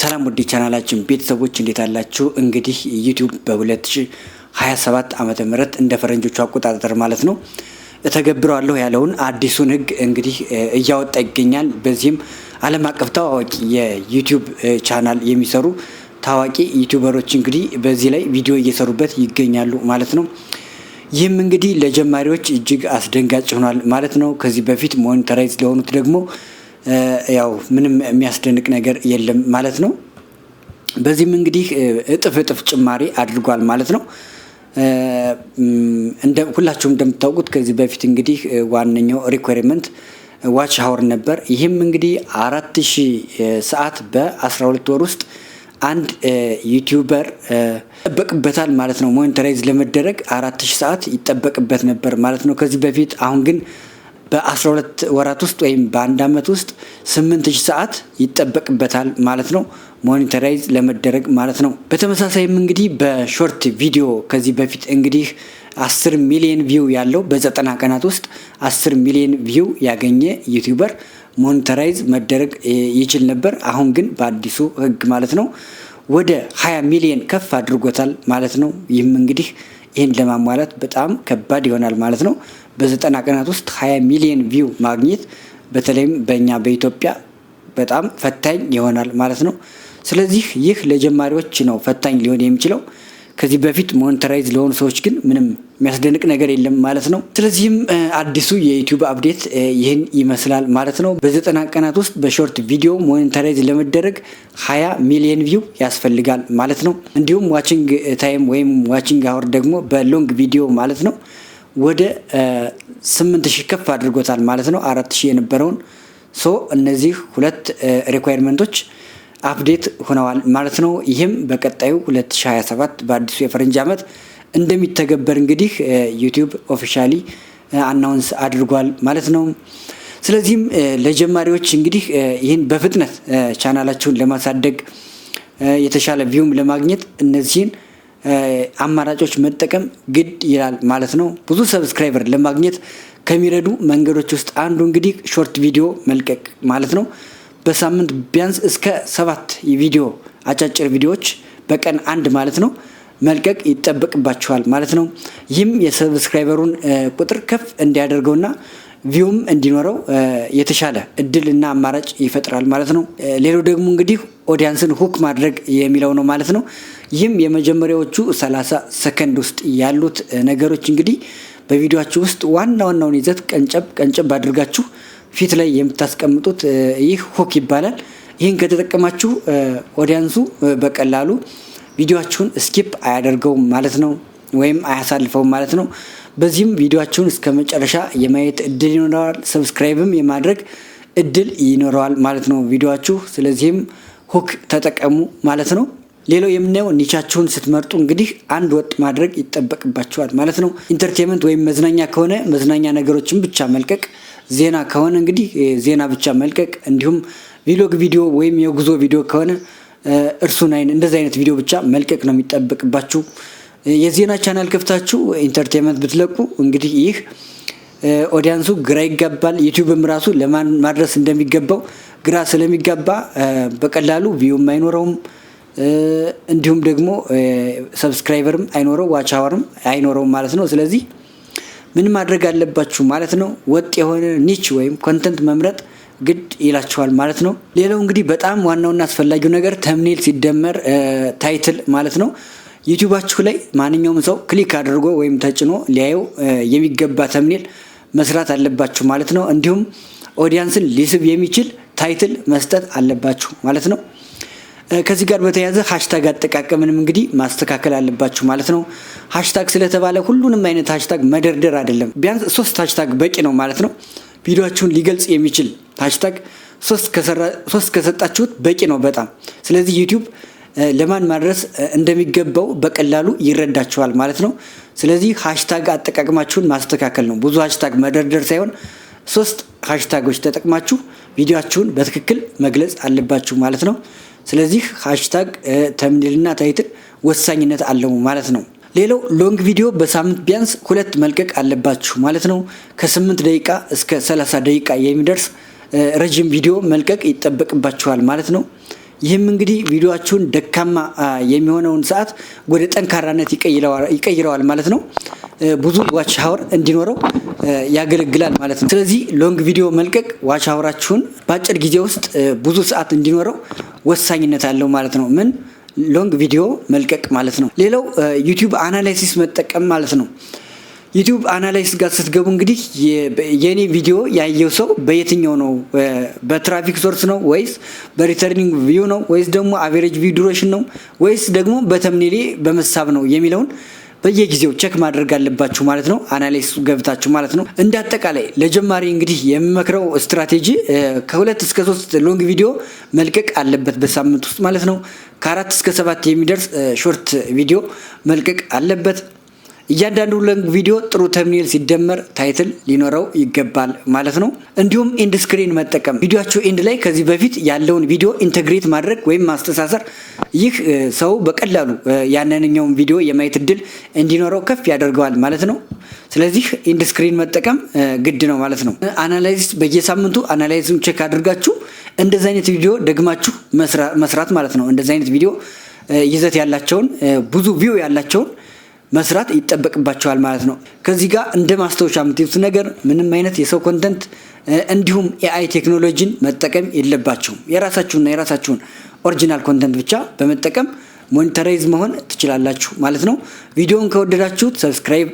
ሰላም ውድ ቻናላችን ቤተሰቦች፣ እንዴት አላችሁ? እንግዲህ ዩቲዩብ በ2027 ዓመተ ምህረት እንደ ፈረንጆቹ አቆጣጠር ማለት ነው እተገብረዋለሁ ያለውን አዲሱን ሕግ እንግዲህ እያወጣ ይገኛል። በዚህም ዓለም አቀፍ ታዋቂ የዩቲዩብ ቻናል የሚሰሩ ታዋቂ ዩቲዩበሮች እንግዲህ በዚህ ላይ ቪዲዮ እየሰሩበት ይገኛሉ ማለት ነው። ይህም እንግዲህ ለጀማሪዎች እጅግ አስደንጋጭ ሆኗል ማለት ነው። ከዚህ በፊት monetize ለሆኑት ደግሞ ያው ምንም የሚያስደንቅ ነገር የለም ማለት ነው። በዚህም እንግዲህ እጥፍ እጥፍ ጭማሪ አድርጓል ማለት ነው። እንደ ሁላችሁም እንደምታውቁት ከዚህ በፊት እንግዲህ ዋነኛው requirement watch hour ነበር። ይህም እንግዲህ 4000 ሰዓት በ12 ወር ውስጥ አንድ YouTuber ይጠበቅበታል ማለት ነው። Monetize ለመደረግ 4000 ሰዓት ይጠበቅበት ነበር ማለት ነው ከዚህ በፊት። አሁን ግን በ12 ወራት ውስጥ ወይም በአንድ ዓመት ውስጥ 8000 ሰዓት ይጠበቅበታል ማለት ነው፣ monetize ለመደረግ ማለት ነው። በተመሳሳይም እንግዲህ በ short video ከዚህ በፊት እንግዲህ 10 ሚሊዮን view ያለው፣ በ90 ቀናት ውስጥ 10 ሚሊዮን view ያገኘ YouTuber monetize መደረግ ይችል ነበር። አሁን ግን በአዲሱ ሕግ ማለት ነው ወደ 20 ሚሊዮን ከፍ አድርጎታል ማለት ነው። ይህም እንግዲህ ይህን ለማሟላት በጣም ከባድ ይሆናል ማለት ነው። በ90 ቀናት ውስጥ 20 ሚሊዮን view ማግኘት በተለይም በእኛ በኢትዮጵያ በጣም ፈታኝ ይሆናል ማለት ነው። ስለዚህ ይህ ለጀማሪዎች ነው ፈታኝ ሊሆን የሚችለው። ከዚህ በፊት monetize ለሆኑ ሰዎች ግን ምንም የሚያስደንቅ ነገር የለም ማለት ነው። ስለዚህም አዲሱ የዩቲዩብ update ይህን ይመስላል ማለት ነው። በ90 ቀናት ውስጥ በ short video monetize ለመደረግ 20 ሚሊዮን view ያስፈልጋል ማለት ነው። እንዲሁም watching time ወይም watching hour ደግሞ በ long video ማለት ነው ወደ 8000 ከፍ አድርጎታል ማለት ነው፣ 4000 የነበረውን። So እነዚህ ሁለት requirement ኦች update ሆነዋል ማለት ነው። ይህም በቀጣዩ 2027 በአዲሱ የፈረንጅ ዓመት እንደሚተገበር እንግዲህ ዩቲዩብ officially announce አድርጓል ማለት ነው። ስለዚህም ለጀማሪዎች እንግዲህ ይህን በፍጥነት ቻናላችሁን ለማሳደግ፣ የተሻለ view ም ለማግኘት እነዚህን አማራጮች መጠቀም ግድ ይላል ማለት ነው። ብዙ subscriber ለማግኘት ከሚረዱ መንገዶች ውስጥ አንዱ እንግዲህ short video መልቀቅ ማለት ነው። በሳምንት ቢያንስ እስከ ሰባት ቪዲዮ፣ አጫጭር ቪዲዮዎች በቀን አንድ ማለት ነው መልቀቅ ይጠበቅባችኋል ማለት ነው። ይህም የ subscriber ኡን ቁጥር ከፍ እንዲያደርገውና view ም እንዲኖረው የተሻለ እድል እና አማራጭ ይፈጥራል ማለት ነው። ሌላው ደግሞ እንግዲህ audience ን hook ማድረግ የሚለው ነው ማለት ነው። ይህም የመጀመሪያዎቹ 30 ሰከንድ ውስጥ ያሉት ነገሮች እንግዲህ በቪዲዮአችሁ ውስጥ ዋና ዋናውን ይዘት ቀንጨብ ቀንጨብ አድርጋችሁ ፊት ላይ የምታስቀምጡት ይህ hook ይባላል። ይህን ከተጠቀማችሁ audience ኡ በቀላሉ ቪዲዮአችሁን skip አያደርገውም ማለት ነው፣ ወይም አያሳልፈውም ማለት ነው። በዚህም ቪዲዮአችሁን እስከ መጨረሻ የማየት እድል ይኖረዋል፣ subscribe ም የማድረግ እድል ይኖረዋል ማለት ነው ቪዲዮአችሁ። ስለዚህም hook ተጠቀሙ ማለት ነው። ሌላው የምናየው niche ኣችሁን ስትመርጡ እንግዲህ አንድ ወጥ ማድረግ ይጠበቅባችኋል ማለት ነው። Entertainment ወይም መዝናኛ ከሆነ መዝናኛ ነገሮችን ብቻ መልቀቅ፣ ዜና ከሆነ እንግዲህ ዜና ብቻ መልቀቅ፣ እንዲሁም vlog ቪዲዮ ወይም የጉዞ ቪዲዮ ከሆነ እርሱን አይነት እንደዚህ አይነት ቪዲዮ ብቻ መልቀቅ ነው የሚጠበቅባችሁ። የዜና ቻናል ከፍታችሁ entertainment ብትለቁ እንግዲህ ይህ audience ኡ ግራ ይጋባል። ዩቲዩብም ራሱ ለማን ማድረስ እንደሚገባው ግራ ስለሚጋባ በቀላሉ view ም አይኖረውም፣ እንዲሁም ደግሞ subscriber ም አይኖረው፣ watch hour ም አይኖረውም ማለት ነው። ስለዚህ ምን ማድረግ አለባችሁ ማለት ነው? ወጥ የሆነ niche ወይም content መምረጥ ግድ ይላችኋል ማለት ነው። ሌላው እንግዲህ በጣም ዋናውና አስፈላጊው ነገር thumbnail ሲደመር title ማለት ነው። ዩቲዩባችሁ ላይ ማንኛውም ሰው click አድርጎ ወይም ተጭኖ ሊያየው የሚገባ thumbnail መስራት አለባችሁ ማለት ነው። እንዲሁም ኦዲያንስን ሊስብ የሚችል title መስጠት አለባችሁ ማለት ነው። ከዚህ ጋር በተያያዘ hashtag አጠቃቀምንም እንግዲህ ማስተካከል አለባችሁ ማለት ነው። Hashtag ስለተባለ ሁሉንም አይነት hashtag መደርደር አይደለም። ቢያንስ ሶስት hashtag በቂ ነው ማለት ነው። ቪዲዮአችሁን ሊገልጽ የሚችል hashtag ሶስት ከሰጣችሁት በቂ ነው በጣም። ስለዚህ ዩቲዩብ ለማን ማድረስ እንደሚገባው በቀላሉ ይረዳችኋል ማለት ነው። ስለዚህ hashtag አጠቃቀማችሁን ማስተካከል ነው። ብዙ hashtag መደርደር ሳይሆን ሶስት hashtag ኦች ተጠቅማችሁ ቪዲዮአችሁን በትክክል መግለጽ አለባችሁ ማለት ነው። ስለዚህ hashtag፣ thumbnail ና title ወሳኝነት አለው ማለት ነው። ሌላው long video በሳምንት ቢያንስ ሁለት መልቀቅ አለባችሁ ማለት ነው። ከ8 ደቂቃ እስከ 30 ደቂቃ የሚደርስ ረጅም ቪዲዮ መልቀቅ ይጠበቅባችኋል ማለት ነው። ይህም እንግዲህ ቪዲዮአችሁን ደካማ የሚሆነውን ሰዓት ወደ ጠንካራነት ይቀይረዋል ማለት ነው። ብዙ watch hour እንዲኖረው ያገለግላል ማለት ነው። ስለዚህ long video መልቀቅ watch hour ኣችሁን በአጭር ጊዜ ውስጥ ብዙ ሰዓት እንዲኖረው ወሳኝነት አለው ማለት ነው። ምን long video መልቀቅ ማለት ነው። ሌላው YouTube analysis መጠቀም ማለት ነው። YouTube analysis ጋር ስትገቡ እንግዲህ የኔ ቪዲዮ ያየው ሰው በየትኛው ነው? በ traffic source ነው ወይስ በ returning view ነው ወይስ ደግሞ average view duration ነው ወይስ ደግሞ በ thumbnail ኤ በመሳብ ነው የሚለውን በየጊዜው check ማድረግ አለባችሁ ማለት ነው። Analysis ገብታችሁ ማለት ነው። እንደ አጠቃላይ ለጀማሪ እንግዲህ የምመክረው ስትራቴጂ ከ2 እስከ 3 long video መልቀቅ አለበት በሳምንት ውስጥ ማለት ነው። ከ4 እስከ 7 የሚደርስ short video መልቀቅ አለበት። እያንዳንዱ long video ጥሩ thumbnail ሲደመር title ሊኖረው ይገባል ማለት ነው። እንዲሁም end screen መጠቀም፣ ቪዲዮአችሁ end ላይ ከዚህ በፊት ያለውን ቪዲዮ integrate ማድረግ ወይም ማስተሳሰር፣ ይህ ሰው በቀላሉ ያንኛውን ቪዲዮ የማየት እድል እንዲኖረው ከፍ ያደርገዋል ማለት ነው። ስለዚህ end screen መጠቀም ግድ ነው ማለት ነው። Analysis፣ በየሳምንቱ analysis ን check አድርጋችሁ እንደዚህ አይነት ቪዲዮ ደግማችሁ መስራት ማለት ነው። እንደዚህ አይነት ቪዲዮ ይዘት ያላቸውን፣ ብዙ view ያላቸውን መስራት ይጠበቅባችኋል ማለት ነው። ከዚህ ጋር እንደ ማስታወሻ የምትይዙት ነገር ምንም አይነት የሰው content እንዲሁም AI ቴክኖሎጂን መጠቀም የለባችሁም። የራሳችሁንና የራሳችሁን original content ብቻ በመጠቀም monetize መሆን ትችላላችሁ ማለት ነው። ቪዲዮውን ከወደዳችሁት subscribe